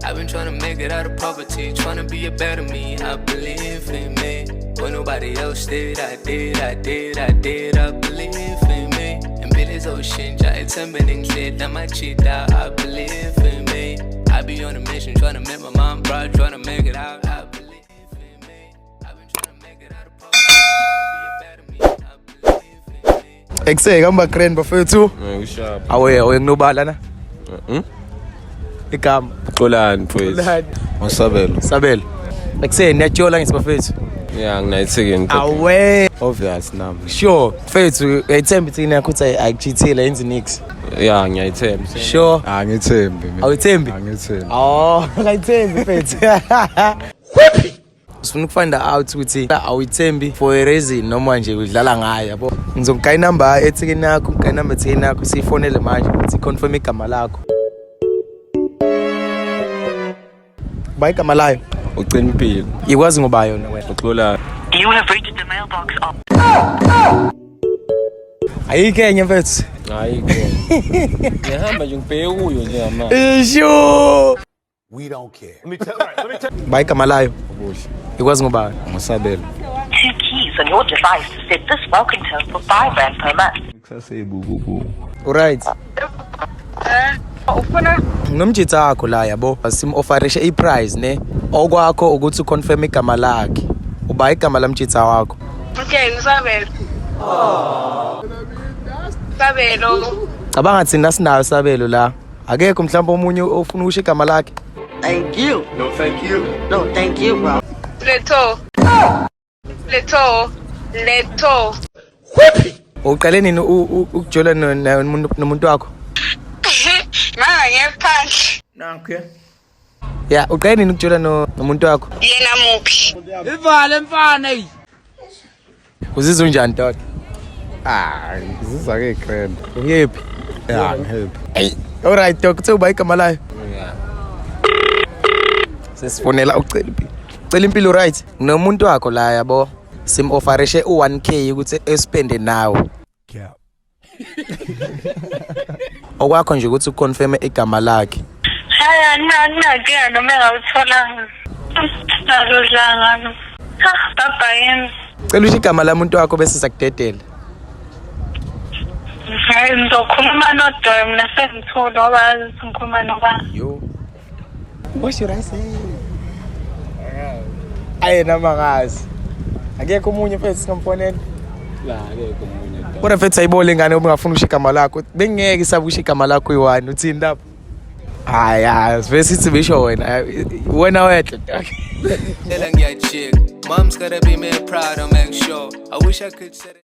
I've been trying to make it out of poverty, trying to be a better me. I believe in me. When nobody else did, I did, I did, I did. I believe in me. Impilo izoshintsha, ethembeni ngihleli amajita. I believe in me. I be on a mission, trying to make my mom proud, trying to make it out. I believe in me. I've been trying to make it out of poverty, trying to be a better me. I believe in me. Ekuseke hamba grand bafethu. Ushapha. Awe awe nginobala na. Igama. Xolani mfowethu. Usabelo. Sabelo. Ekuseni niyajola ngithi bafethu. Yeah, nginayithekeni. Awe. Obvious nami. Sure. Mfethu uyayithemba ithini yakho ukuthi ayikuchithile yenza nix. Yeah, ngiyayithemba. Sure. Angithembi mina. Awuthembi? Angithembi. Oh, akayithembi mfethu. Sifuna ukufind out ukuthi awuyithembi for a reason noma nje udlala ngayo yabo. Ngizongigaya inamba ethikeni yakho, ngigaya inamba ethikeni yakho siyifonele manje ukuthi confirm igama lakho. Ba igama layo. Ucina impilo. Ikwazi ngoba yona wena. Uxolani. You have reached the mailbox of Ayikho enye mfethu. Hayi ke. Ngihamba nje ngibheke kuyo njengamanje. Isho. We don't care. Let me tell right, let me tell. Ba igama layo. Ikwazi ngoba Ngusabelo. two keys on your device to set this welcome tone for 5 rand per month. Alright. Ufuna Nginomjitha wakho la yabo. Sim offerishe i-prize ne. Okwakho ukuthi uconfirm igama lakhe. Uba igama lamjitha wakho. Okay, ngisabelo. Sabelo. Cabanga thina sinayo Sabelo la. Akekho mhlawumbe omunye ofuna ukusho igama lakhe. Thank you. No, thank you. No, thank you, bro. Letho. Letho. Letho. Uqale nini ukujola nomuntu wakho? Mama ngiyaphandle. Ya, uqale nini ukujola nomuntu wakho? Yena muphi? Uzizwa unjani dog? Ah, ngizizwa ke grand. Uyephi? Yeah, ngihappy. Hey, alright dog, kuthe uba igama layo. Sesifonela ucela impilo. Cela impilo right. Nomuntu wakho la yabo. Sim offerishe u1K ukuthi espende nawe. Yeah. Okwakho nje ukuthi uconfirm igama lakhe. Hayi anginankinga noma engawutholanga. Aludla ngalo. Ha, bye yini. Cela usho igama lamuntu wakho bese sakudedela. Hayi ngizokhuluma noDoy mina sengithule ngoba azi ukuthi ngikhuluma nobani. Yo. What should I say? Aye namangazi. Akekho omunye mfethu singamfonela. La akekho omunye. Kodwa mfethu ayibole ingane uma ungafuna ukusho igama lakho. Bengeke isabe ukusho igama lakho uyi-one uthini lapho? Hayi hayi sivele sithi bisho wena. Wena wedwa dog. Hella ngiyajika. Mom's gotta be made proud, I'll make sure. I wish I could set it.